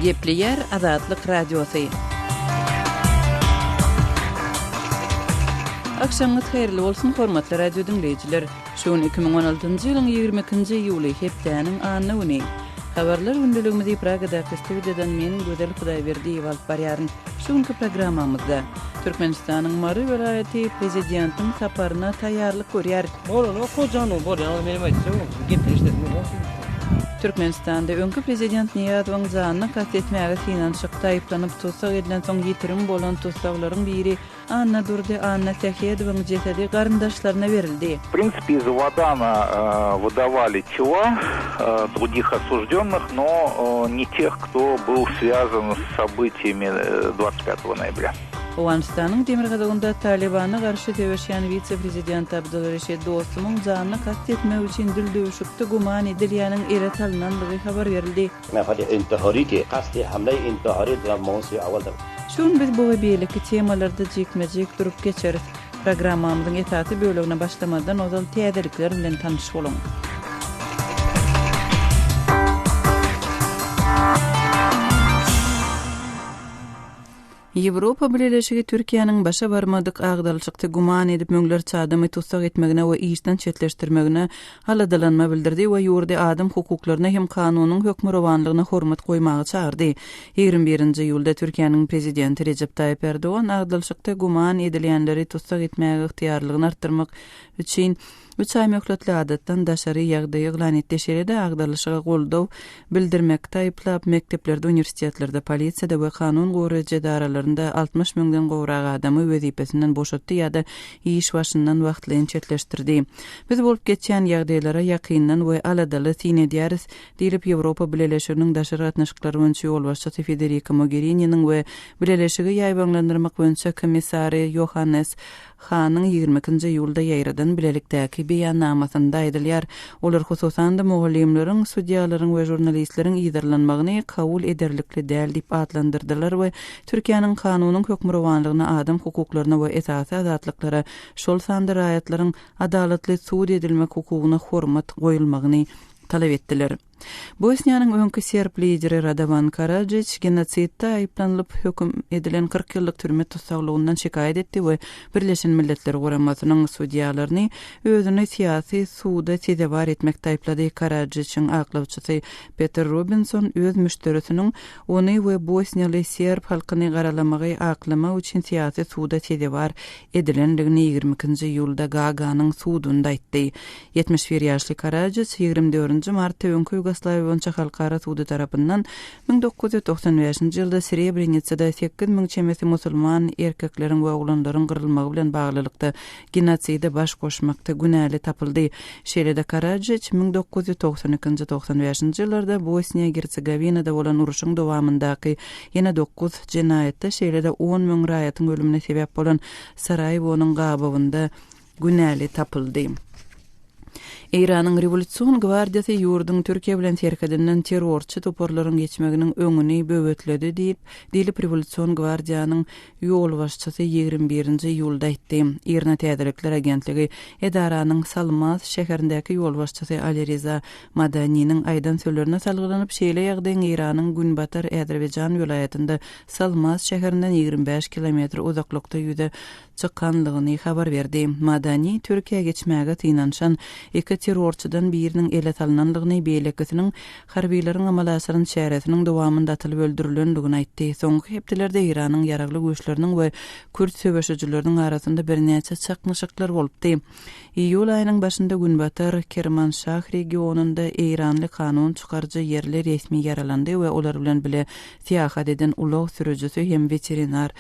Gepleýär Azatlyk Radiosy. Agşamyňyz haýyrly bolsun, hormatly radio diňleýjiler! Şu gün 2016-njy ýylyň 22-nji iýuly, hepdäniň anna güni. Habarlar gündeligimizi Pragadaky studiýadan men, Gözel Hudaýberdiýewa alyp barýaryn. Şu günki programmamyzda, Türkmenistanyň Mary welaýaty prezidentiň saparyna taýýarlyk görýär. Bolanok hojanyň bolýan menem aýtjagym gepini eşidesim gelýär. Türkmenistanda öňki prezident Nyýazowyň janyna kast etmäge synanyşykda aýyplanyp tussag edilensoň ýitirim bolan tussaglaryň biri Annadurdy Annasähedowyň jesedi garyndaşlaryna berildi. W prinsipe iz Wadana wydawali tela drugih osuždennyh, no ne teh, kto byl swýazan s sobytiýami dwadtsat pýatogo noýabrýa. Owganystanyň demirgazygynda Talybana garşy söweşýän wise-prezident Abdul Reşid Dostumyň janyna kast etmek üçin dildüwşükde güman edilýäniň ele salynandygy habar berildi. Şu gün biz bu we beýleki temalarda jikme-jik durup geçeris. Programmamyzyň esasy bölegine başlamazdan ozal täzelikler bilen tanyş boluň. Ýewropa Bileleşigi Türkiýäniň başa barmadyk agdalyşykda güman edip müňlerçe adamy tussag etmegine we işden çetleşdirmegine aladalanma bildirdi we ýurdy adam hukuklaryna hem kanunyň hökmürowanlygyna hormat goýmaga çagyrdy. 21-nji iýulda Türkiýäniň Prezidenti Rejep Taýyp Erdogan agdalyşykda güman edilýänleri tussag etmäge ygtyýarlygyny artdyrmak üçin Üç aý möhletli adatdan daşary ýagdaý yglan etdi, şeýle-de agdarylyşyga goldaw bildirmekde aýyplap, mekdeplerde, uniwersitetlerde, polisiýada we kanun goraýjy edaralarynda 60 müňden gowrak adamy wezipesinden boşatdy ýa-da iş başyndan wagtlaýyn çetleşdirdi. Biz bolup geçýän ýagdaýlara ýakyndan we aladaly syn edýäris, diýlip, Ýewropa Bileleşiginiň daşary gatnaşyklar boýunça ýolbaşçysy Federika Mogerininiň we Bileleşigi ýaýbaňlandyrmak boýunça komissary Ýohannes Hanyň 22 nji iýulda ýaýradan bilelikdäki beýannamasynda aýdylýar. Olar hususan-da mugallymlaryň, sudýalaryň we žurnalistleriň yzarlanmagyny kabul ederlikli däl diýip atlandyrdylar we Türkiýäniň kanunyň hökmürowanlygyna, adam hukuklaryna we esasy azatlyklara, şol sanda raýatlaryň adalatly sud edilmek hukugyna hormat goýulmagyny talap etdiler. Bosniýanyň öňki serb lideri Radowan Karadžiç genosidde aýyplanylyp höküm edilen 40 ýyllyk türme tussaglygyndan şikaýat etdi we Birleşen Milletler Guramasynyň sudýalaryny özüni syýasy suda sezewar etmekde aýyplady. Karadžiçiň aklawçysy Peter Robinson öz müşderisiniň ony we bosniýaly serb halkyny garalamagy aklamak üçin syýasy suda sezewar edilendigini 22-nji iýulda Gaaganyň sudunda aýtdy. 71 ýaşly Karadžiç 24-nji martda öňki Ýugoslawiýa boýunça Halkara sudy tarapyndan 1995-nji ýylda Srebrenitsada 8000 çemesi musulman erkekleriň we oglanlaryň gyrylmagy bilen baglylykda genoside baş goşmakda günäli tapyldy. Şeýle-de Karadžiç 1992-nji 95-nji ýyllarda Bosniýa-Gersegowinada bolan urşuň dowamyndaky ýene dokuz jenaýatda, şeýle-de on müň raýatyň ölümine sebäp bolan Saraýewonyň gabawynda günäli tapyldy. Eýranyň Rewolýusion gwardiýasy ýurduň Türkiýe bilen serhedinden terrorçy toparlaryň geçmeginiň öňüni böwetledi diýip, diýlip Rewolýusion gwardiýanyň ýolbaşçysy 21-nji iýulda aýtdy. IRNA täzelikler agentligi edaranyň Salmas şäherindäki ýolbaşçysy Ali Riza Madaniniň aýdan sözlerine salgylanyp, şeýle ýagdaýyň Eýranyň Günbatar Azerbaýjan welaýatynda Salmas şäherinden 25 kilometr uzaklykda ýüze çykanlygyny habar berdi. Madani Türkiýä geçmäge synanyşan iki terrorçydan biriniň ele salnandygyny, beýlekisiniň harbylaryň amala aşyran çäresiniň dowamynda atylyp öldürilendigini aýtdy. Soňky hepdelerde Eýranyň ýaragly güýçleriniň we kürt söweşijileriniň arasynda birnäçe çaknyşyklar bolupdy. Iýul aýynyň başynda günbatar Kermanşah regionynda eýranly kanun çykaryjy ýerli resmi ýaralandy we olar bilen bile syýahat eden ulag sürüjisi hem weterinar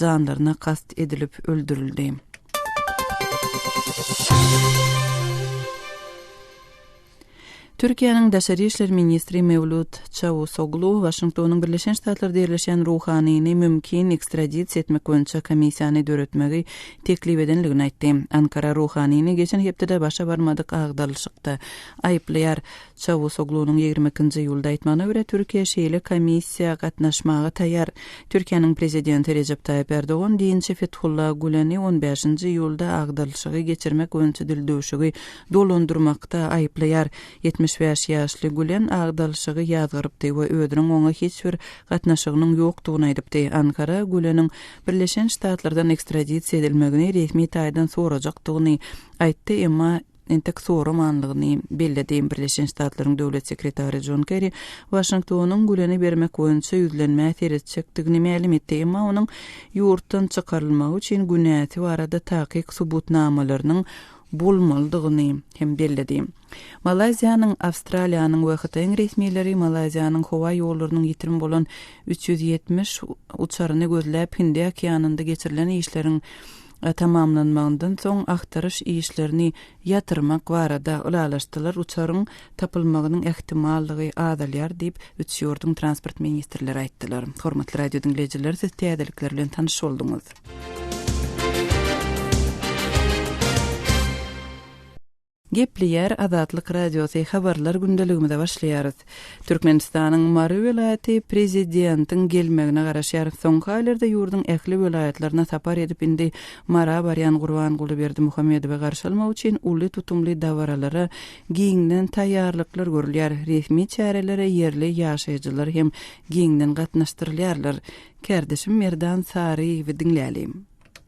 janlaryna kast edilip öldürildi. Türkiýäniň daşary işler ministri Mewlut Çawusoglu Waşingtonyň Birleşen Ştatlarda ýerleşýän ruhanyny mümkin ekstradisiýa etmek boýunça komissiýany döretmegi teklip edendigini aýtdy. Ankara ruhanyny geçen hepdede başa barmadyk agdarylyşykda aýyplaýar. Çawusoglunyň 22-nji iýulda aýtmagyna görä, Türkiýe şeýle komissiýa gatnaşmaga taýýar. Türkiýäniň Prezidenti Rejep Taýyp Erdogan dinçi Fethullah Güleni on bäşinji iýulda agdarylyşygy geçirmek boýunça dildüwşügi dolandyrmakda aýyplaýar. 75 ýaşly Gülen agdalyşygy ýazgarypdy we özüniň oňa hiç bir gatnaşygynyň ýokdugyny aýdypdy. Ankara Güleniň Birleşen Ştatlardan ekstradisiýa edilmegini resmi taýdan sorajakdygyny aýtdy, emma entek soramanlygyny belledi. Birleşen Ştatlaryň Döwlet sekretary Jon Kerri Waşingtonyň Güleni bermek boýunça ýüzlenmä seretjekdigini mälim etdi, emma onuň ýurtdan çykarylmagy üçin günäsi barada takyk subutnamalarynyň bolmalydygyny hem belledi. Malaýziýanyň, Awstraliýanyň we Hytaýyň resmileri Malaýziýanyň howa ýollarynyň ýitirim bolan 370 uçaryny gözläp Hindi okeanynda geçirilen işleriň tamamlanmagyndan soň agtaryş işlerini ýatyrmak barada ylalaşdylar, uçaryň tapylmagynyň ähtimallygy azalýar diýip, üç ýurduň transport ministrleri aýtdylar. Hormatly radio diňleýjiler, siz täzelikler bilen tanyş bolduňyz. Gepleýär Azatlyk Radiosy habarlar gündeligimize başlaýarys. Türkmenistanyň Mary welaýaty prezidentiň gelmegine garaşýar. Soňky aýlarda ýurduň ähli welaýatlaryna sapar edip indi Mara barýan Gurbanguly Berdimuhamedowy garşy almak üçin uly tutumly dabaralara giňden taýýarlyklar görülýär. Resmi çärelere ýerli ýaşaýjylar hem giňden gatnaşdyrylýarlar. Kärdeşim Merdan Saryýewi diňläliň.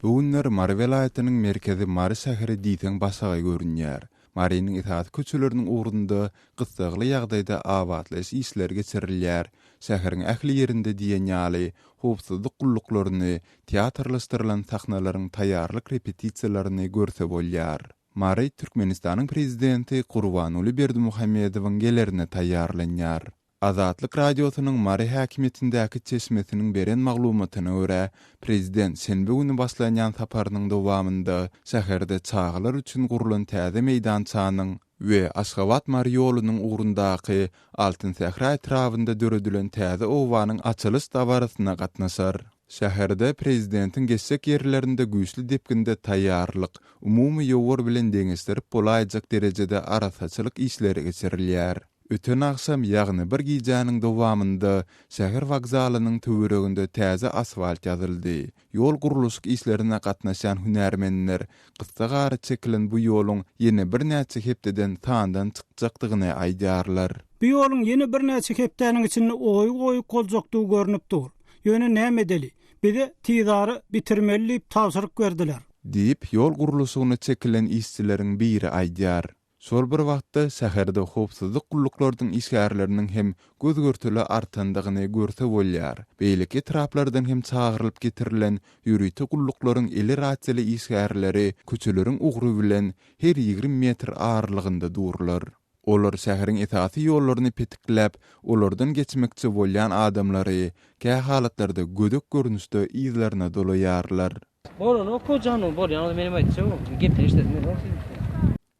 Bu günler Mary welaýatynyň merkezi Mary şäheri diýseň başagaý görünýär. Marynyň esasy köçeleriniň ugrunda gyssagly ýagdaýda abatlaýyş işleri geçirilýär, şäheriň ähli ýerinde diýen ýaly howpsuzlyk gulluklaryny, teatrlaşdyrylan sahnalaryň taýýarlyk repetisiýalaryny görse bolýar. Mary Türkmenistanyň Prezidenti Gurbanguly Berdimuhamedowyň gelerine taýýarlanýar. Azatlyk Radiosynyň Mary häkimiýetindäki çeşmesiniň beren maglumatyna görä, prezident şenbe güni başlanýan saparynyň dowamynda şäherde çagalar üçin gurlan täze meýdançanyň we Aşgabat-Mary ýolunyň ugrundaky Altynsähra etrabynda döredilen täze obanyň açylyş dabarasyna gatnaşar. Şäherde prezidentiň geçjek ýerlerinde güýçli depginde taýýarlyk, umumy ýowar bilen deňeşdirip bolaýjak derejede arassaçylyk işleri geçirilýär. Öten agşam, ýagny bir gijäniň dowamynda şäher wokzalynyň töwereginde täze asfalt ýazyldy. Ýol gurluşyk işlerine gatnaşýan hünärmenler gyssagara çekilen bu ýoluň ýene birnäçe hepdeden sandan çykjakdygyny aýdýarlar. Bu ýoluň ýene birnäçe hepdäniň içinde oýuk-oýuk boljakdygy görnüp dur. Ýöne näme edeli? Bize tizara bitirmeli diýip tabşyryk berdiler. Diýip, ýol gurluşygyna çekilen işçileriň biri aýdýar. Şol bir wagtda, şäherde howpsuzlyk gulluklarynyň işgärleriniň hem göz-görtele artandygyny görse bolýar. Beýleki etraplardan hem çagyrylyp getirilen ýörite gulluklaryň eli rasiýaly işgärleri köçeleriň ugry bilen her 20 metr aralygynda durlar. Olar şäheriň esasy ýollaryny petikläp, olardan geçmekçi bolýan adamlary, kähalatlarda gödek görnüşde yzlaryna dolaýarlar. Bolanok ko janyň bolýan menem aýtjagam gepini eşidesim gelenok seniň.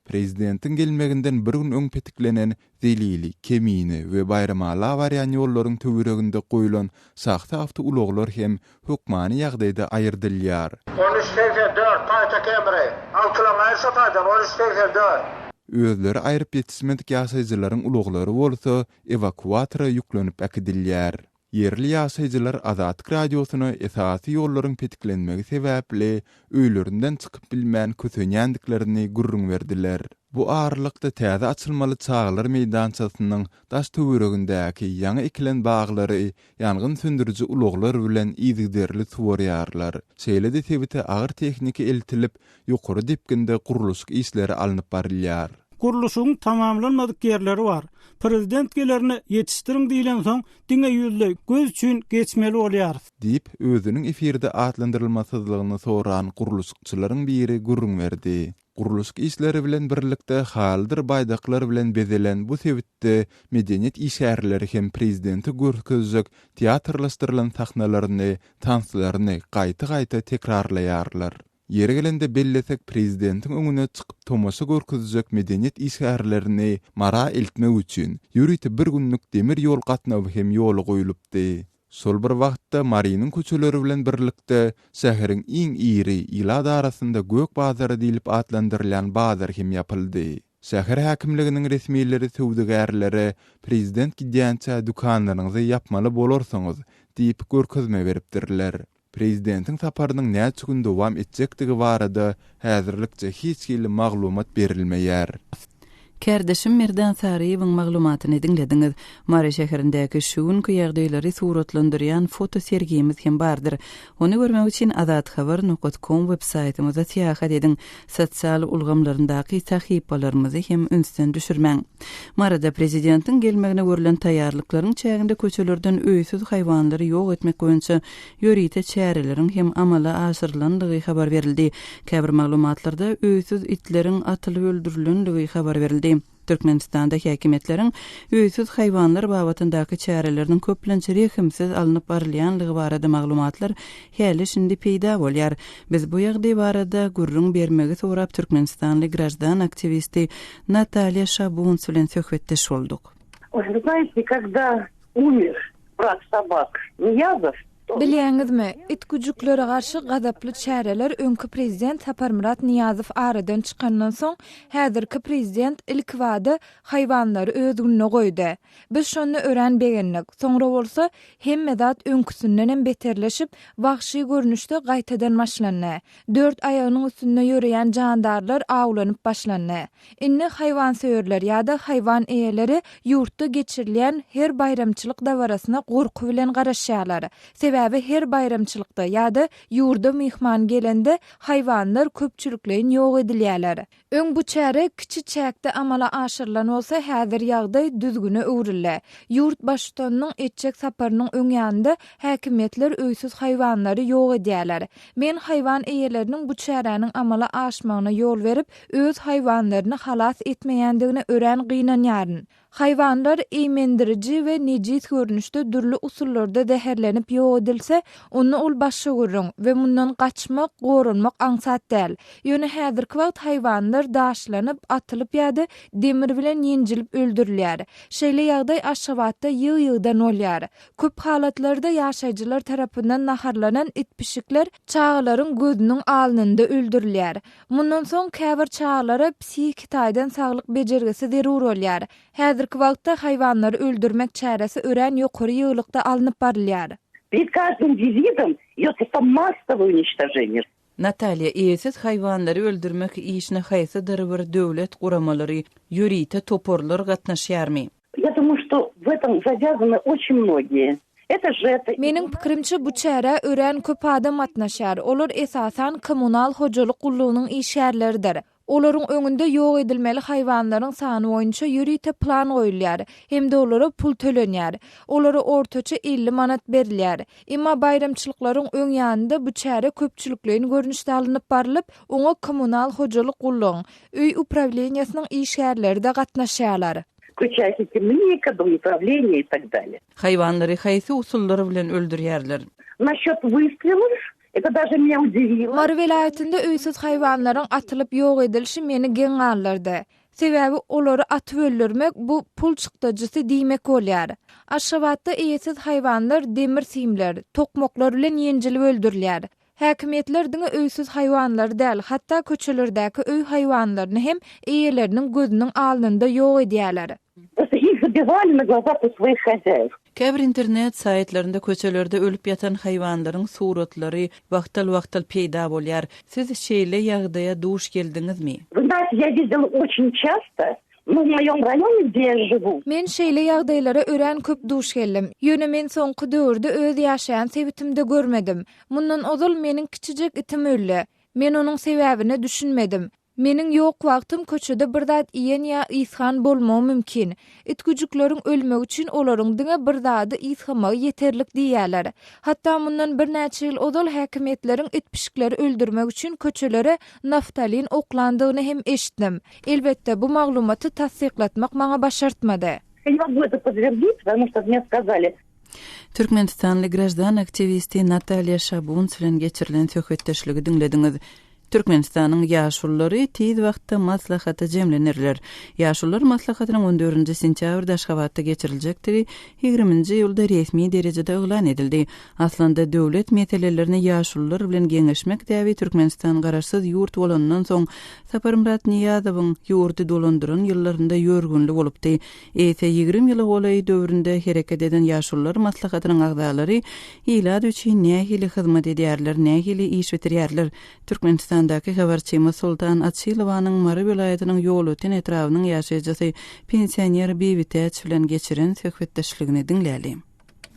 Prezidentiň gelmeginden bir gün öň petiklenen Zelili, Kemine we Baýramala barýan ýollaryň töwereginde goýlan şahsy awtoulaglar hem hökmany ýagdaýda aýyrdylýar. 13 84 Toyota Camry Altylaň aýyr şo taýdan 13 84. Özleri aýryp ýetişmedik ýaşaýjylaryň ulaglary bolsa ewakuatora ýüklenip äkidilýär. Ýerli ýaşaýjylar Azatlyk Radiosyna esasy ýollaryň petiklenmegi sebäpli öýlerinden çykyp bilmän kösenýändiklerini gürrüň berdiler. Bu aralykda täze açylmaly çagalar meýdançasynyň daş-töweregindäki ýaňy ekilen baglary ýangyn söndüriji ulaglar bilen yzygiderli suwarýarlar. Şeýle-de sebite agyr tehnika eltilip, ýokary depginde gurluşyk işleri alnyp barylýar. Gurluşygyň tamamlanmadyk ýerleri bar. Prezident gelerine ýetişdiriň diýlensoň, diňe ýüzleý, göz üçin geçmeli bolýarys. Diýip, özüniň efirde atlandyrylmasyzlygyny soran gurluşykçylaryň biri gürrüň berdi. Gurluşyk işleri bilen birlikde halydyr baýdaklar bilen bezelen bu sebitde medeniýet işgärleri hem prezidente görkezjek teatrlaşdyrylan sahnalaryny, tanslaryny gaýta-gaýta tekrarlaýarlar. Ýeri gelende bellesek, prezidentiň öňüne çykyp tomaşa görkezjek medeniýet işgärlerini Mara eltmek üçin, ýörite bir günlük demir ýol gatnawy hem ýola goýlupdy. Şol bir wagtda, Marynyň köçeleri bilen birlikde, şäheriň iň iri, ilat arasynda Gök bazary diýlip atlandyrylýan bazar hem ýapyldy. Şäher häkimliginiň resmileri söwdagärlere prezident gidýänçä dükanlaryňyzy ýapmaly bolarsyňyz diýip görkezme beripdirler. Prezidentiň saparynyň näçe gün dowam etjekdigi barada häzirlikçe hiç hili maglumat berilmeýär. Kärdeşim Merdan Saryýewiň maglumatyny diňlediňiz. Mary şäherindäki şu günki ýagdaýlary suratlandyrýan foto sergimiz hem bardyr. Ony görmek üçin azathabar nokat kom web saýtymyza syýahat ediň, sosial ulgamlaryndaky sahypalarymyzy hem ünsden düşürmäň. Maryda prezidentiň gelmegine görlen taýýarlyklaryň çäginde köçelerden öýsüz haýwanlary ýok etmek boýunça ýörite çäreleriň hem amala aşyrylandygy habar berildi. Käbir maglumatlarda öýsüz itleriň atylyp öldürilenligi habar berildi. Türkmenistanda häkimiýetleriň öýsüz haýwanlar babatyndaky çäreleriniň köplenç rehimsiz alnyp barylýanlygy barada maglumatlar häli-şindi peýda bolýar. Biz bu ýagdaý barada gürrüň bermegi sorap türkmenistanly graždan aktiwisti Natalýa Şabunts bilen söhbetdeş bolduk. Вы знаете, когда умер Brat sobak Nyýazow. Bilýäňizmi, it-güjüklere garşy gazaply çäreler öňki prezident Saparmyrat Nyýazow aradan çykandan soň, häzirki prezident ilkibada haýwanlary öz gününe goýdy. Biz şonda örän begendik. Soňra bolsa, hemme zat öňküsindenem beterleşip, wagşy görnüşde gaýtadan başlandy. Dört aýagynyň üstünde ýöreýän jandarlar awlanyp başlandy. Indi haýwansöýerler ýa-da haýwan eýeleri ýurtda geçirilýän her baýramçylyk dabarasyna gorky bilen garaşýarlar. Sebäbi her baýramçylykda ýa-da ýurda myhman gelende haýwanlar köpçülikleýin ýok edilýärler. Öň bu çäre kiçi çäkde amala aşyrylan bolsa, häzir ýagdaý düzgüne öwrüldi. Ýurt baştutanynyň etjek saparynyň öň ýanynda häkimiýetler öýsüz haýwanlary ýok edýärler. Men haýwan eýeleriniň bu çäräniň amala aşmagyna ýol berip, öz haýwanlaryny halas etmeýändigine örän gynanýaryn. Haýwanlar eýmendiriji we nejis görnüşde dürli usullarda zäherlenip ýok edilse, onda ol başga gürrüň we mundan gaçmak, goranmak aňsat däl. Ýöne häzirki wagt haýwanlar daşlanyp, atylyp ýa-da demir bilen ýenjilip öldürilýär. Şeýle ýagdaý Aşgabatda ýygy-ýygydan bolýar. Köp halatlarda ýaşaýjylar tarapyndan naharlanan it-pişikler çagalaryň gözüniň alnynda öldürilýär. Mundan soň käbir çagalara psihiki taýdan saglyk bejergisi zerur bolýar. Häzirki wagtda haýwanlary öldürmek çäresi örän ýokary ýygylykda alnyp barylýar. Перед каждым визитом идет просто массовое уничтожение. Natalýa, eýesiz haýwanlary öldürmek işine haýsydyr bir döwlet guramalary, ýörite toparlar gatnaşýarmy? Ýa dumаю, şto w etom zawýazany oçin mnogiýe. Eto žeto. Meniň pikirimçe, bu çärä örän köp adam gatnaşýar. Olar, esasan, kommunal hojalyk gullugynyň işgärleridir. Olaryň öňünde ýok edilmeli haýwanlaryň sany boýunça ýörite plan goýulýar hem-de olara pul tölenýär. Olara ortaça 50 manat berilýär. Emma baýramçylyklaryň öň ýanynda bu çäre köpçülikleýin görnüşde alnyp barlyp, oňa kommunal hojalyk gullugyň, öý uprawleniýesiniň işgärleri-de gatnaşýarlar. Включая hekimlik, домоуправление и так далее. Haýwanlary haýsy usullar bilen öldürýärler? Насчет выстрелов, это даже меня удивило. Mary welaýatynda öýsüz haýwanlaryň atylyp ýok edilişi meni geň galdyrdy. Sebäbi olary atyp öldürmek bu pul çykdajysy diýmek bolýar. Aşgabatda eýesiz haýwanlar demir simler, tokmaklar bilen ýenjilip öldürilýär. Häkimiýetler diňe öýsüz haýwanlary däl, hatda köçelerdäki öý haýwanlaryny hem eýeleriniň gözüniň alnynda ýok edýärler. Prosto ih zabiwali na glazah u svoih hozýaew. Käbir internet saýtlarynda köçelerde ölüp ýatan haýwanlaryň suratlary wagtal-wagtal peýda bolýar. Siz şeýle ýagdaýa duş geldiňizmi? Вы знаете, я видела очень часто, no w moýom raýone, gde ýa žiwu. Men şeýle ýagdaýlara örän köp duş geldim. Ýöne men soňky döwürde öz ýaşaýan sebitimde görmedim. Mundan ozal meniň kiçijek itim öldi. Men onuň sebäbine düşünmedim. Meniň ýok wagtym köçede bir zat iýen ýa ysgan bolmagy mümkin. It-güjükleriň ölmegi üçin olaryň diňe bir zady ysgamagy ýeterlik diýýärler. Hatda mundan birnäçe ýyl ozal häkimiýetleriň it-pişikleri öldürmek üçin köçelere naftalin oklandygyny hem eşitdim. Elbetde, bu maglumaty tassyklatmak maňa başartmady. Ya ne mogu eto podtverdit, potomu çto mne skazali. Türkmenistanly graždan aktiwisti Natalýa Şabunts bilen geçirilen söhbetdeşligi diňlediňiz. Türkmenistanyň Ýaşululary tiz wagtda maslahata jemlenerler. Ýaşulular maslahatynyň on dördünji sentýabrda Aşgabatda geçiriljekdigi ýigriminji iýulda resmi derejede yglan edildi. Aslynda döwlet meselelerini ýaşulular bilen geňeşmek däbi Türkmenistan garaşsyz ýurt bolanyndan soň Saparmyrat Nyýazowyň ýurdy dolandyran ýyllarynda ýörgünli bolupdy. Eýse 20 ýyla golaý döwründe hereket eden Ýaşulular maslahatynyň agzalary ilat üçin nähili hyzmat edýärler, nähili iş bitirýärler? Türkmenistan. Türkmenistandaky habarçymyz Soltan Açylowanyň Mary welaýatynyň Ýolöten etrabynyň ýaşaýjysy, pensioner Bibitäç bilen geçiren söhbetdeşligini diňläliň.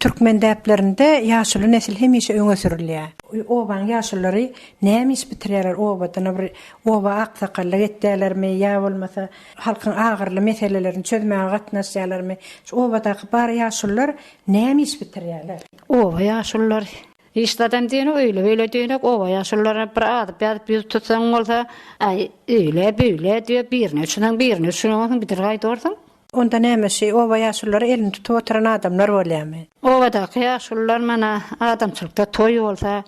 Türkmen däplerinde ýaşuly nesil hemişe öňe sürülýär. Obanyň ýaşululary näme iş bitirýärler obada bir oba aksakallyk etýärlermi ýa bolmasa halkyň agyrly meselelerini çözmäge gatnaşýarlarmy? Şu obadaky bar ýaşulular näme iş bitirýärler? Oba ýaşululary hiç zadam diýenok, öýle-beýle diýenok. Oba ýaşulularyna bir azyp ýazyp ýüz tutsaň bolsa, aý, öýle-beýle diýip, birine düşüneň, birine düşüneňsoň bidir gaýdarsyň. Onda näme şi oba ýaşululary elini tutup oturan adamlar bolýamy? Obadaky ýaşulular mana adamçylykda toý bolsa,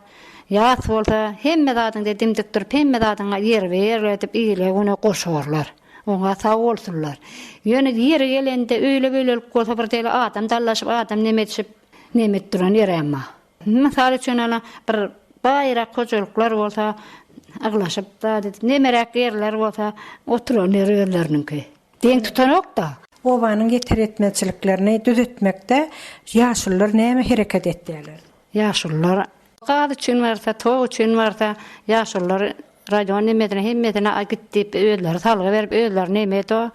ýas bolsa, hemme zadyňda dimdik durup, hemme zadyňa ýerbe-ýer edip ile-güne goşarlar. Oňa sag bolsunlar. Ýöne ýeri gelende öýle-beýlelik bolsa bir deli adam dallaşyp, adam neme edişip, neme edip duran ýerem bar. Mysal üçin ana bir baýrak hojalyklar bolsa yglaşyp zat edip, nemeräk ýerler bolsa oturan ýeri özleriniňki. Deň tutanok-da. Obanyň ýeter-ýetmezçiliklerini düzetmekde ýaşulular näme hereket etýärler? Ýaşulular gaz üçin barsa, tok üçin barsa, ýaşulular raýon nemesine hemmesine a git diýip özleri salgy berip özleri neme edo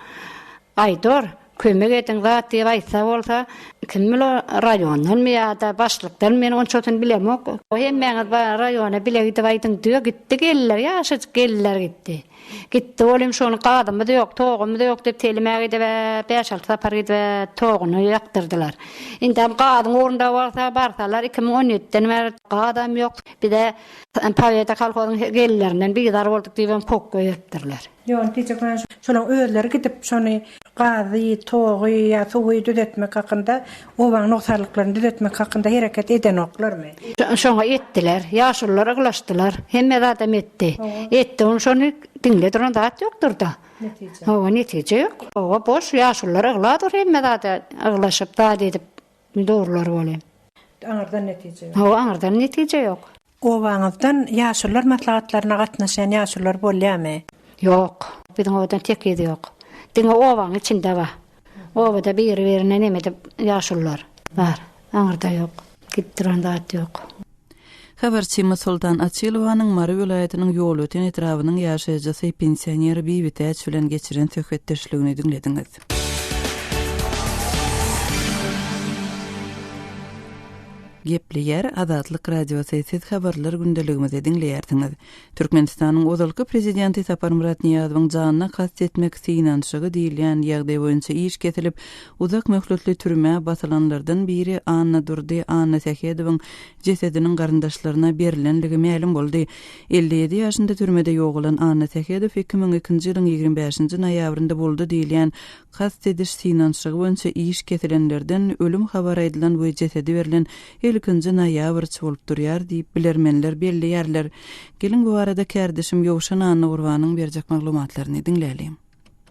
aýdor, kömek ediň zat diýip aýtsa bolsa, kim bilo raýondanmy ýa-da başlykdanmy men onçasyny bilemok. Hemmäňiz ba raýona bile gidip aýdyň diýo gitdi geldiler ýaşajyk geldiler gitdi. Gitdi welin şony gazymyz ýok, togumyz ýok diýip telimä gidib-ä, bäş-alty sapar gidib-ä toguny ýakdyrdylar. Indem gazyň ugrunda bolsa barsalar 2017-den bäri gazam ýok. Bize Pobeda kolhozyň gelinlerinden bizar bolduk diýibem kok goýberipdirler. Ýok, diýjek bolýan şolaň özleri gidip şony gazy, togy ýa suwy düzetmek hakynda, obaň nogsanlyklaryny düzetmek hakynda hereket edenoklarmy? Şoňa etdiler. Ýaşulular yglaşdylar. Hemme zadam etdi. Etdi. Ony şony diňle duran zat ýokdur-da. Netije. Hawa, netije ýok. Oba boş, ýaşulular ygla dur hemme zada yglaşyp, zat edip durlar welin. Aňyrdan netije ýok. Hawa, aňyrdan netije ýok. Obaňyzdan ýaşulular maslahatlaryna gatnaşýan ýaşulular bolýamy? Ýok. Biziň obadan tekiz ýok. Diňe obaň içinde bar. Obada biri-birine neme edip ýaşulular bar. Aňyrda ýok. Gidip duran zat ýok. Habarçymyz Soltan Açylowanyň Mary welaýatynyň Ýolöten etrabynyň ýaşaýjysy, pensioner Bibitäç bilen geçiren söhbetdeşligini diňlediňiz. Gepleýär Azatlyk Radiosy, siz habarlar gündeligimizi diňleýärsiňiz. Türkmenistanyň ozalky prezidenti Saparmyrat Nyýazowyň janyna kast etmek synanyşygy diýilýän ýagdaý boýunça iş kesilip, uzak möhletli türmä basylanlardan biri Annadurdy Annasähedowyň jesediniň garyndaşlaryna berlenligi mälim boldy. 57 ýaşynda türmede ýogalan Annasähedow 2002-nji ýylyň 25-nji noýabrynda boldy diýilýän Kast ediş synanyşygy boýunça iş kesilenlerden ölüm habary aýdylan we jesedi berlen ilkinji noýabrçy bolup durýar diýip, bilermenler belleýärler. Geliň, bu barada kärdeşim Ýowşan Annagurbanyň berjek maglumatlaryny diňläliň.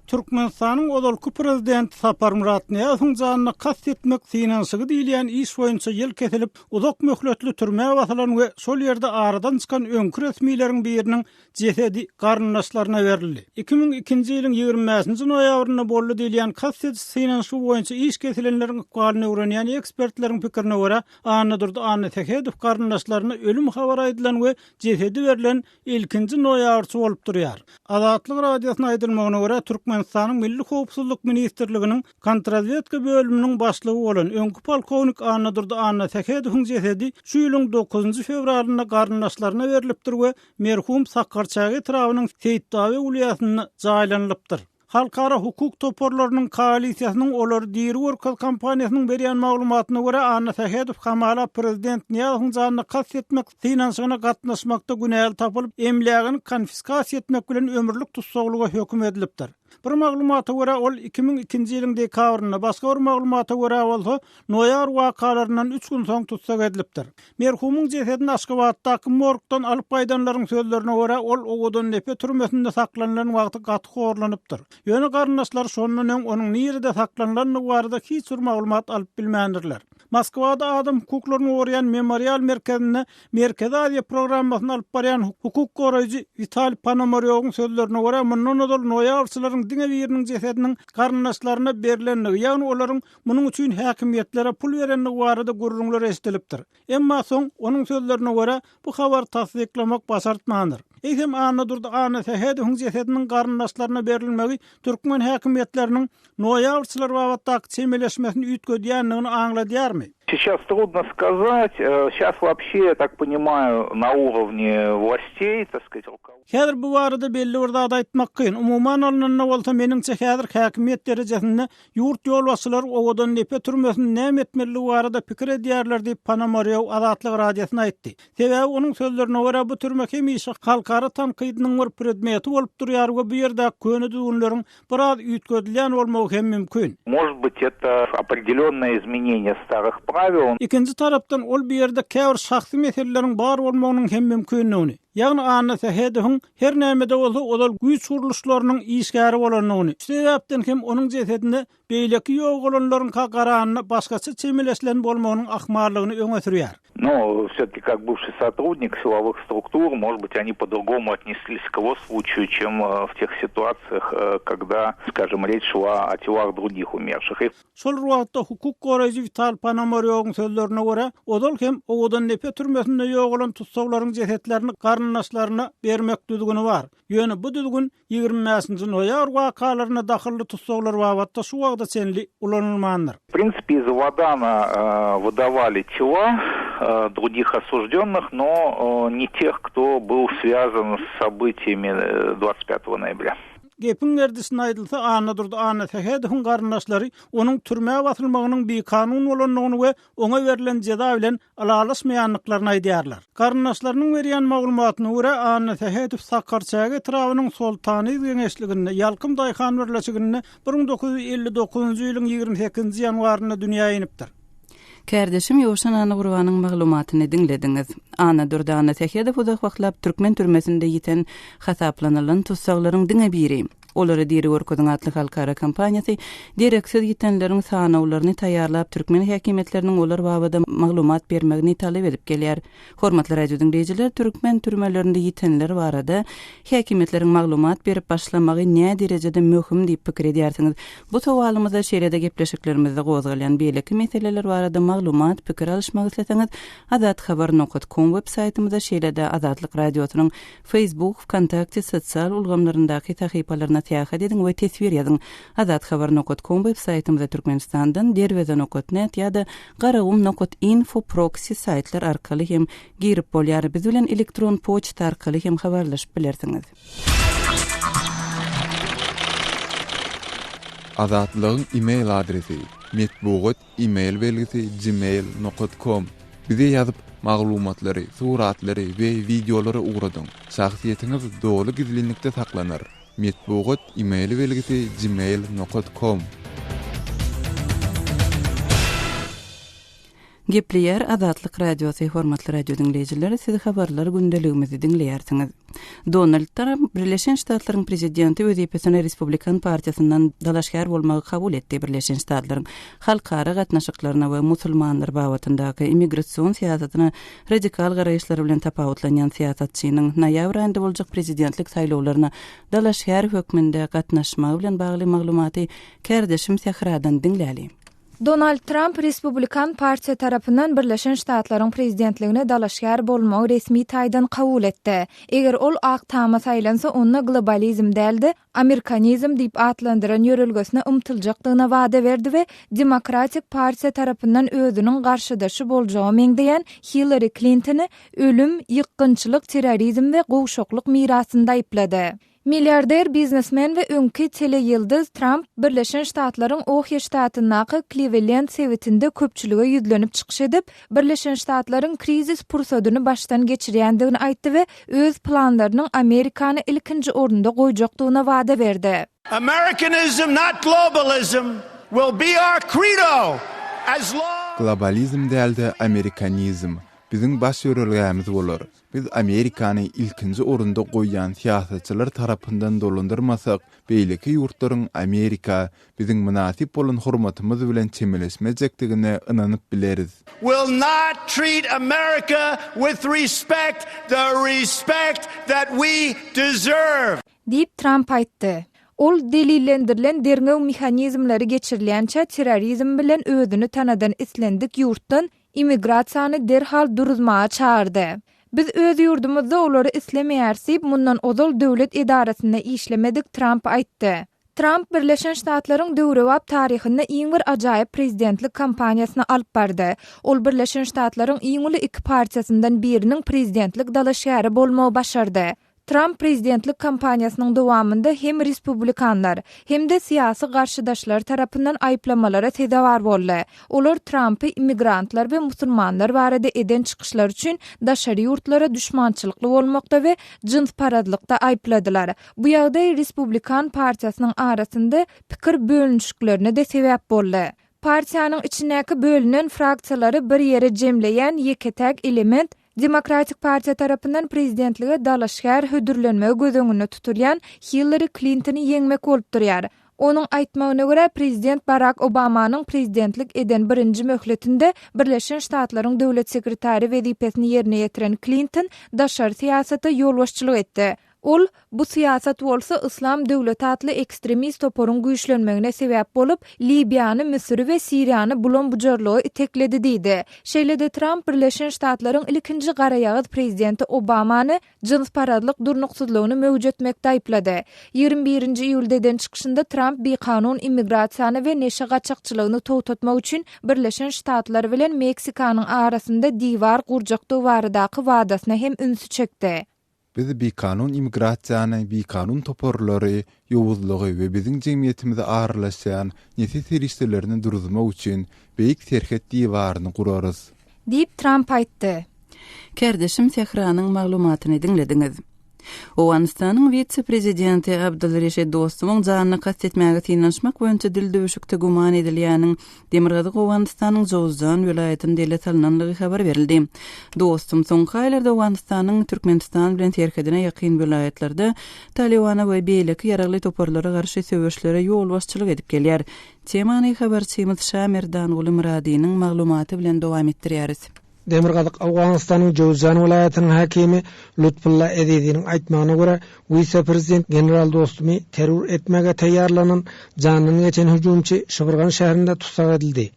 Türkmenistanyň ozalky prezidenti Saparmyrat Nyýazowyň janyna kast etmek synanyşygy diýilýän iş boýunça ýyl kesilip, uzak möhletli türmä basylan we şol ýerde aradan çykan öňki resmileriň biriniň jesedi garyndaşlaryna berildi. 2002-nji ýylyň 25-nji noýabrynda boldy diýilýän kast ediş synanyşygy boýunça iş kesilenleriň ykbalyny öwrenýän ekspertleriň pikirine görä, Annadurdy Annasähedow garyndaşlaryna ölüm habary aýdylan we jesedi berlen ilkinji noýabrçy bolup durýar. Azatlyk Radiosyna aýdylmagyna görä, Türkmenistanyň Milli howpsuzlyk ministrliginiň Kontrrazwedka bölüminiň başlygy bolan öňki polkownik Annadurdy Annasähedowyň jesedi şu ýylyň dokuzynjy fewralynda garyndaşlaryna berlipdir we merhum Sakgarçäge etrabynyň Seýitdawe wülýasynda jaýlanylypdyr. Halkara hukuk toparlarynyň koalisiýasynyň Olary diri görkez kampaniýasynyň berýän maglumatyna görä, Annasähedow hamala prezident Nyýazowyň janyna kast etmek synanyşygyna gatnaşmakda günäli tapylyp, emlägini konfiskasiýa etmek bilen ömürlik tussaglyga höküm edilipdir. Bir maglumata görä, ol 2002-nji ýylyň dekabrynda, başga bir maglumata görä bolsa, noýabr wakalaryndan üç gün soň tussag edilipdir. Merhumyň jesedini Aşgabatdaky morgdan alyp gaýdanlaryň sözlerine görä, ol Owadandepe türmesinde saklanylan wagty gaty horlanypdyr. Ýöne garyndaşlary şondan öň onuň nirede saklanylandygy barada hiç bir maglumat alyp bilmändirler. Moskwada adam hukuklaryny goraýan Memorial merkezinde Merkezi Aziýa programmasyny alyp barýan hukuk goraýjy Witaliý Ponomarýowyň sözlerine görä, mundan ozal noýabrçylaryň diňe biriniň jesediniň garyndaşlaryna berlendigi, ýagny olaryň munuň üçin häkimiýetlere pul berendigi barada gürrüňler eşidilipdir. Emma soň, onuň sözlerine görä, bu habary tassyklamak başartmandyr. Eýsem, Annadurdy Annasähedowyň jesediniň garyndaşlaryna berilmegi türkmen häkimiýetleriniň noýabrçylar babatdaky çemeleşmesini üýtgedýändigini aňladýarmy? Seýças trudno skazat. Seýças woobşe, ýa tak ponimаю, na urovne wlasteý, tak skazat, rukowo. Häzir bu barada belli bir zat aýtmak kyn. Umuman alnanda bolsa, meniňçe häzir häkimiýet derejesinde ýurt ýolbaşçylary Owadandepe türmesini näme etmelidigi barada pikir edýärler diýip, Ponomarýow Azatlyk Radiosyna aýtdy. Sebäbi onuň sözlerine görä, bu türme hemişe halkara tankydynyň bir predmeti bolup durýar we bu ýerdäki köne düzgünleriň biraz üýtgedilýän bolmagy hem mümkin. Может быть, это определенное изменение старых правил. Ikinji tarapdan, ol bu ýerde käbir şahsy meseleleriň bar bolmagynyň hem mümkindigini, ýagny Anna Sähedowyň her näme-de bolsa ozal güýç gurluşlarynyň işgäri bolandygyny, şu sebäpden hem onuň jesedine beýleki ýogalanlaryňka garanda başgaça çemeleşilen bolmagynyň ahmallygyny öňe sürýär. No, vse-таки как бывший сотрудник силовых структур, может быть, они по-другому отнеслись к его случаю, чем в тех ситуациях, когда, скажем, речь шла о телах других умерших. И Şol bir wagtda, hukuk goraýjy Wital Ponomarýowyň sözlerine görä, ozal hem Owadandepe türmesinde ýogalan tussaglaryň jesetlerini garyndaşlaryna bermek düzgüni bar. Ýöne bu düzgün 25-nji noýabr wakalaryna dahylly tussaglar babatda şu wagta çenli ulanylmandyr. W prinsipe iz Awadana wydawali tela drugih osuždennyh, no ne teh, kto byl swýazan s sobytiýami dwadtsat pýatogo noýabrýa. Gepiň gerdişine aýdylsa, Annadurdy Annasähedowyň garyndaşlary onuň türmä basylmagynyň bikanun bolandygyny we oňa berlen jeza bilen ylalaşmaýandyklaryny aýdýarlar. Garyndaşlarynyň berýän maglumatyna görä, Annasähedow Sakarçäge etrabynyň Soltanyz geňeşliginde, Ýalkym daýhan birleşiginde 1959-njy ýylyň 28-nji ýanwarynda dünýä inipdir. Kärdeşim Ýowşan Annagurbanyň maglumatyny diňlediňiz. Annadurdy Annasähedow uzak wagtlap türkmen türmesinde ýiten hasaplanylan tussaglaryň diňe biri. Olary diri görkeziň atly halkara kampaniýasy dereksiz ýitenleriň sanawlaryny taýýarlap, türkmen häkimiýetleriniň olar babada maglumat bermegini talap edip gelýär. Hormatly radio diňleýjiler, türkmen türmelerinde ýitenler barada häkimiýetleriň maglumat berip başlamagy näderejede möhüm diýip pikir edýärsiňiz? Bu sowalymyza şeýle-de gepleşiklerimizde gozgalýan beýleki meseleler barada maglumat, pikir alyşmak isleseňiz, azathabar nokat kom web saýtymyza şeýle-de Azatlyk Radiosynyň Facebook, Wkontakte sosial ulgamlaryndaky sahypalaryna syýahat ediň we teswir ýazyň. Azathabar nokat kom web saýtymyza Türkmenistandan Derweze nokat net ýa-da Garagum nokat info proksi saýtlar arkaly hem girip bolýar. Biz bilen elektron poçta arkaly hem habarlaşyp bilersiňiz. Azatlygyň e-mail adresi, metbugat E-mail belgisi gmail nokat kom Bize ýazyp, maglumatlary, suratlary we wideolary ugradyň. Şahsyýetiňiz doly gizlinlikde saklanar. Metbugat e-mail belgisi gmail nokat kom. Gepleýär Azatlyk Radiosy, Hormatly radio diňleýjiler, siz habarlar gündeligimizi diňleýärsiňiz. Donald Tramp Birleşen Ştatlaryň prezidenti wezipesine Respublikan partiýasyndan dalaşgär bolmagy kabul etdi. Birleşen Ştatlaryň halkara gatnaşyklaryna we musulmanlar babatyndaky immigrasion syýasatyna radikal garaýyşlary bilen tapawutlanýan syýasatçynyň noýabr aýynda boljak prezidentlik saýlawlaryna dalaşgär hökmünde gatnaşmagy bilen bagly maglumaty kärdeşim Sähradan diňläli. Donald Tramp Respublikan partiýa tarapyndan Birleşen Ştatlaryň prezidentligine dalaşgär bolmagy resmi taýdan kabul etdi. Eger ol Ak Tama saýlansa, onda globalizm däl-de, amerikanizm diýip atlandyran ýörelgesine ymtyljakdygyna wada berdi we Demokratik partiýa tarapyndan özüniň garşydaşy boljaga meňzeýän Hillari Klintony ölüm, ýykgynçylyk, terrorizm we gowşaklyk mirasynda aýyplady. Milliarder biznesmen we öňki teleýyldyz Tramp Birleşen Ştatlaryň Ohio ştatyndaky Kliwelend sebitinde köpçülige ýüzlenip çykyş edip, Birleşen Ştatlaryň krizis pursadyny başdan geçirýändigini aýtdy we öz planlarynyň Amerikany ilkinji orunda goýjakdygyna wada berdi. Americanism not globalism will be our credo as long. Globalizm däl-de amerikanizm biziň baş ýörelgämiz bolar. Biz Amerikany ilkinji orunda goýýan syýasatçylar tarapyndan dolandyrmasak, beýleki ýurtlaryň Amerika biziň mynasyp bolan hormatymyz bilen çemeleşmejekdigine ynanyp bileris. Will not treat America with respect, the respect that we deserve. Diýip, Tramp aýtdy. Ol delillendirilen derňew mehanizmleri geçirilýänçä terrorizm bilen özüni tanadan islendik ýurtdan immigrasiýany derhal duruzmaga çagyrdy. Biz öz ýurdumyzda olary islemeýäris diýip, mundan ozal döwlet edarasynda işlemedik Tramp aýtdy. Tramp Birleşen Ştatlaryň döwrebap taryhynda iň bir ajaýyp prezidentlik kampaniýasyny alyp bardy. Ol Birleşen Ştatlaryň iň uly iki partiýasyndan biriniň prezidentlik dalaşgäri bolmagy başardy. Tramp prezidentlik kampaniýasynyň dowamynda hem respublikanlar, hem-de syýasy garşydaşlary tarapyndan aýyplamalara sezewar boldy. Olar Trampy immigrantlar we musulmanlar barada eden çykyşlary üçin daşary ýurtlara duşmançylykly bolmakda we jynsparazlykda aýypladylar. Bu ýagdaý Respublikan partiýasynyň arasynda pikir bölünişiklerine-de sebäp boldy. Partiýanyň içindäki bölünen fraksiýalary bir ýere jemleýän ýeke-täk element Demokratik partiýa tarapyndan prezidentlige dalaşgär hödürlenmegi göz öňünde tutulýan Hillari Klintony ýeňmek bolup durýar. Onuň aýtmagyna görä, prezident Barak Obamanyň prezidentlik eden birinji möhletinde Birleşen Ştatlaryň döwlet sekretary wezipesini ýerine ýetiren Klinton daşary syýasata ýolbaşçylyk etdi. Ol, Bu syýasat bolsa Yslam döwleti atly ekstremist toparyň güýçlenmegine sebäp bolup, Libiýany, Müsüri we Siriýany bulam-bujarlyga itekledi diýdi. Şeýle-de Tramp Birleşen Ştatlaryň ilkinji garaýagyz prezidenti Obamany jynsparazlyk durnuksyzlygyny möwjetmekde aýyplady. 21 nji iýulda eden çykyşynda Tramp bikanun immigrasiýany we neşe gaçakçylygyny togtatmak üçin Birleşen Ştatlar bilen Meksikanyň arasynda diwar gurjakdygy baradaky wadasyna hem ünsi çekdi. Biz bikanun immigrasiýany, bikanun toparlary, ýowuzlygy we biziň jemgyýetimize aralaşýan neşe serişdelerini duruzmak üçin beýik serhet diwaryny gurarys. Diýip, Tramp aýtdy. Kärdeşim Sähranyň maglumatyny diňlediňiz. Owganystanyň wise-prezidenti Abdul Reşid Dostumyň janyna kast etmäge synanyşmak boýunça dildüwşükde güman edilýäniň Demirgazyk Owganystanyň Jowzjan welaýatynda ele salnanlygy habar berildi. Dostum soňky aýlarda Owganystanyň Türkmenistan bilen serhedine ýakyn welaýatlarda Talybana we beýleki ýaragly toparlara garşy söweşlere ýolbaşçylyk edip gelýär. Temany habarçymyz Şamerdanguly Myradynyň maglumaty bilen dowam etdirýäris. Demirgazyk Owganystanyň Jöwüzjan welaýatynyň häkimi Lutfulla Eziziniň aýtmagyna görä, wise-prezident general Dostumy terror etmäge taýýarlanan janyndan geçen hüjümçi Şybyrgan şäherinde tussag edildi.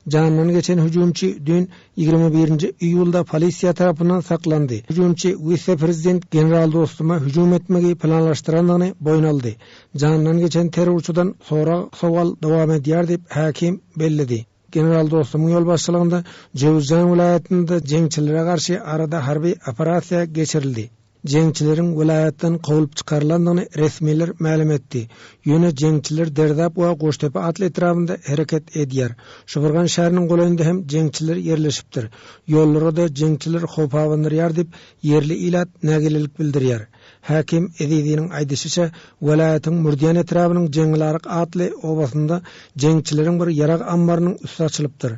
Janyndan geçen hüjümçi düýn, 21-nji iýulda polisiýa tarapyndan saklandy. Hüjümçi wise-prezident general Dostuma hüjüm etmegi planlaşdyrandygyny boýun aldy. Janyndan geçen terrorçydan sorag-sowal dowam edýär diýip, häkim belledi. General Dostumyň ýolbaşçylygynda Jöwüzjan welaýatynda jeňçilere garşy arada harby operasiýa geçirildi. Jeňçileriň welaýatdan kowlup çykarylandygyny resmiler mälim etdi. Ýöne jeňçiler Derdap we Goştepe atly etrabynda hereket edýär. Şubyrgan şäheriniň golaýynda hem jeňçiler ýerleşipdir. Ýollara-da jeňçiler howp abandyrýar diýip, ýerli ilat nägilelik bildirýär. Häkim Eziziniň aýdyşyça, welaýatyň Mürdiýan etrabynyň Jeňňilaryk atly obasynda jeňçileriň bir ýarag ammarynyň üsti açylypdyr.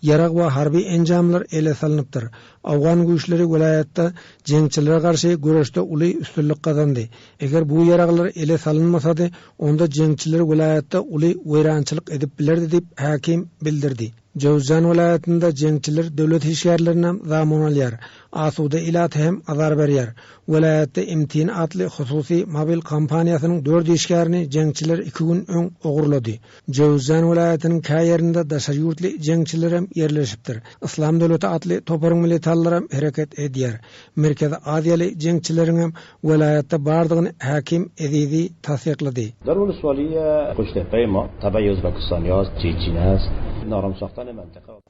Ýarag we harby enjamlar ele salnypdyr. Owgan güýçleri welaýatda jeňçilere garşy göreşde uly üstünlik gazandy. Eger bu ýaraglar ele salynmasady, onda jeňçiler welaýatda uly weýrançylyk edip bilerdi diýip, häkim bildirdi. Jöwüzjan welaýatynda jeňçiler döwlet işgärlerinem zamun alýar, asuda ilata hem azar berýär. Welaýatda MTN atly hususy mobil kompaniýasynyň dört işgärini jeňçiler iki gün öň ogurlady. Jöwüzjan welaýatynyň kä ýerinde daşary ýurtly jeňçilerem ýerleşipdir. Yslam döwleti atly toparyň militanlaram hereket edýär. Merkezi aziýaly jeňçileriňem welaýatda bardygyny häkim Ezizi tassyklady.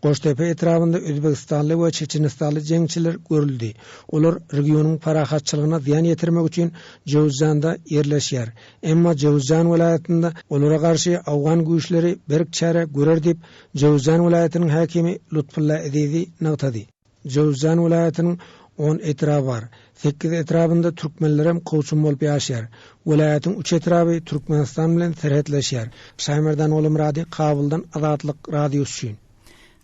Goştepe etrabynda özbegistanly we çeçenistanly jeňçiler görüldi. Olar regionyň parahatçylygyna zyýan ýetirmek üçin Jöwüzjanda ýerleşýär. Emma Jöwüzjan welaýatynda olara garşy owgan güýçleri berk çäre görer diýip, Jöwüzjan welaýatynyň häkimi Lutfulla Ezizi nygtady. Jöwüzjan welaýatynyň on etraby bar. Sekiz etrabynda türkmenlerem kowçum bolup ýaşaýar. Welaýatyň üç etraby Türkmenistan bilen serhetleşýär. Şaýmerdan Ogulmyrady Kabuldan Azatlyk Radiosy üçin.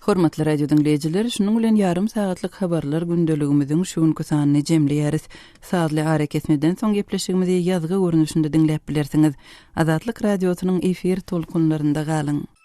Hormatly radio diňleýjiler, şunuň bilen ýarym sagatlyk habarlar gündeligimiziň şu günki sanyny jemleýäris. Sazly arakesmeden soň gepleşigimizi ýazgy görnüşinde diňläp bilersiňiz. Azatlyk Radiosynyň efir tolkunlarynda galyň!